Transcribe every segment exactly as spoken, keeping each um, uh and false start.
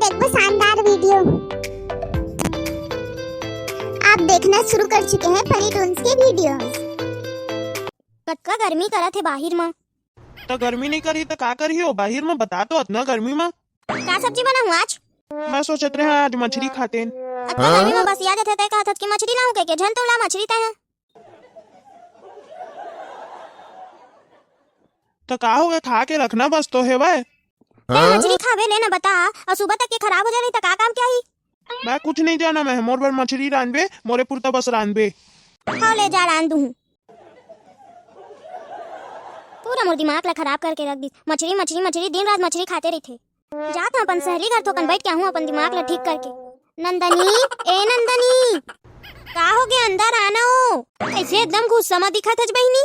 एक वो शानदार वीडियो। आप देखना शुरू कर चुके हैं फनी टून्स के वीडियोज़। कतका गर्मी करत हे बाहिर म। त गर्मी नइ करही त का करही हो बाहिर म, बता तो, अतना गर्मी म। का सब्जी बनाहूं आज? मैं सोचत रहे आज मछरी खातेन। अतना गर्मी म बसिया जथे तय कहत हस कि मछरी लाहूं कहिके, झन तो ला मछरी तय ह। त का होगे, खा के रखना बस तो हेवय। तय मछरी खाबे ले ना बता, अउ सुबह तक के खराब हो जाही त का काम के आही? मैं कुछ नइ जानंव, मैं मोर बर मछरी रांधबे, मोरे पुरता बस रांधबे। हव ले जा रांध दूहूं। पूरा मोर दिमाग ला खराब करके रख दिस। मछरी, मछरी, मछरी, दिन रात मछरी खाते रहिथे। जात हंव अपन सहेली घर, थोकन बइठ के आहूं अपन दिमाग ला ठीक करके। नंदनी, ए नंदनी, का होगे, अंदर आना ओ। कइसे एकदम गुस्सा म दिखत हच बहिनी?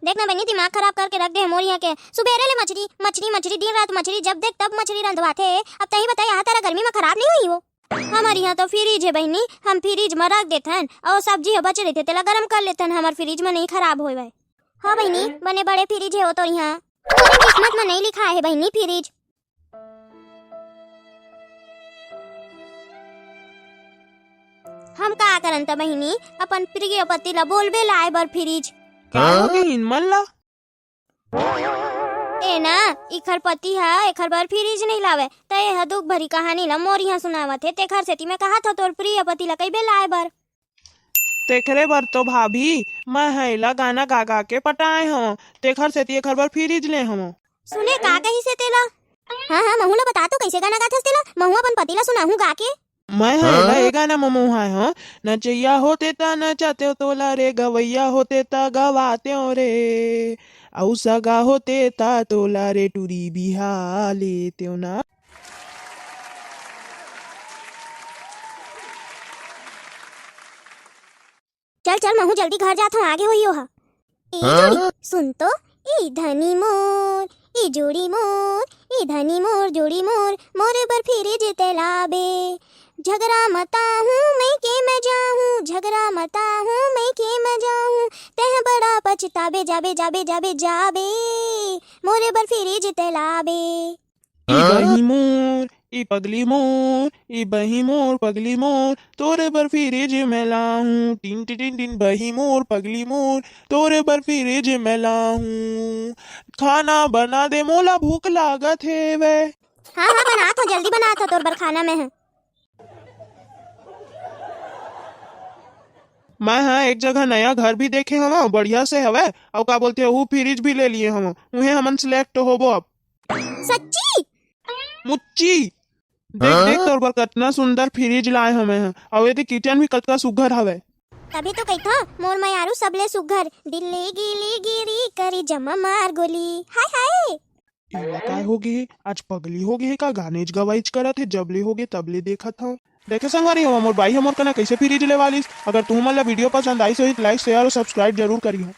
देख ना बहिनी, दिमाग खराब करके रख दे हे मोर इहां के। सुबेरे ले मछरी, मछरी, मछरी, दिन रात मछरी, जब देख तब मछरी रंधवाथे। अब तहीं बता, इहां तेरा गर्मी म खराब नइ होही वो? हमर इहां तो फ्रिज हे बहिनी, हम फ्रिज म रख देथन, अउ सब्जी ह बचे रहिथे, तेला गरम कर लेथन, हमर फ्रिज म नइ खराब होवय। हां बहिनी, बने बड़े फ्रिज हे वो तोर इहां। तोरे किस्मत म नइ लिखाय हे बहिनी फ्रिज। हम का करन त बहिनी, अपन प्रिय पति ला बोलबे लाय बर फ्रिज। का होगे इन मन ला? ए ना, इखर पति ह एखर बर फ्रिज नइ लावय, त ए ह दुख भरी कहानी ला मोर इहां सुनावत हे, तेखर सेती मैं कहत हंव तोर प्रिय पति ला कहिबे लाय बर। तेखरे बर तो भाभी, मैं ह एला गाना गा गा के पटाए हंव, तेखर सेती एखर बर फ्रिज ले हंव। सुने का कहिस हे तेला? हां, हां, महूं ला बता तो कइसे गाना गाथस तेला, महूं अपन पति ला सुनाहूं गा के। मैं ह एला ए गाना म मोहाय हंव, नचइया होतेंव त नचातेंव तोला रे, गवइया होतेंव त गवातेंव रे, अउ सगा होतेंव त तोला रे टूरी बिहा लेतेंव ना। चल, चल, महूं जल्दी घर जात हंव, आगे होही ओहा। ए जोड़ी, सुन तो, ए धनी मोर, ए जोड़ी मोर, ए धनी मोर, जोड़ी मोर, मोर बर फ्रिज तैं लाबे। झगरा मता हूं मैं के मैं जाहूं, झगरा मता हूं मैं के मैं जाहूं, तेंह बड़ा पछताबे, जाबे, जाबे, जाबे, जाबे, मोर बर फ्रिज तैं लाबे। ई बही मोर, ई पगली मोर, ई बही मोर, पगली मोर, तोरे बर फ्रिज मैं लाहूं। टिन टिन टिन टिन, बही मोर, पगली मोर, तोरे बर फ्रिज मैं लाहूं। खाना बना दे, मोला भूख लागत हेवय। हां, हां, बनात हंव, जल्दी बनात हंव तोर बर खाना मैं ह। मैं ह एक जगह नया घर भी देखे हवं, बढ़िया से हवय, अउ का बोलथे, ओहू फ्रिज भी ले लिए हवं, उहें हमन select होबो अब। सच्ची? मुच्ची। देख, देख, तोर बर कतना सुंदर फ्रिज लाए हवं मैं ह, अउ एदे kitchen भी कतका सुघ्घर हवय। तभी तो कहिथंव, मोर मयारू सबले सुघ्घर, दिल ले गिली गिरी करी जमा मार गोली। हाय, हाय। एला काय हो गे हे? आज पगली हो गे हे का? गानेच गवाईच करत हे, जब ले हो गे तब ले देखत हंव। देखे संगवारी हो, मोर बाई ह मोर कना कइसे फ्रिज लेवालिस। अगर तुमन ला video पसंद आइस होही त like, share अउ subscribe जरूर करिहो।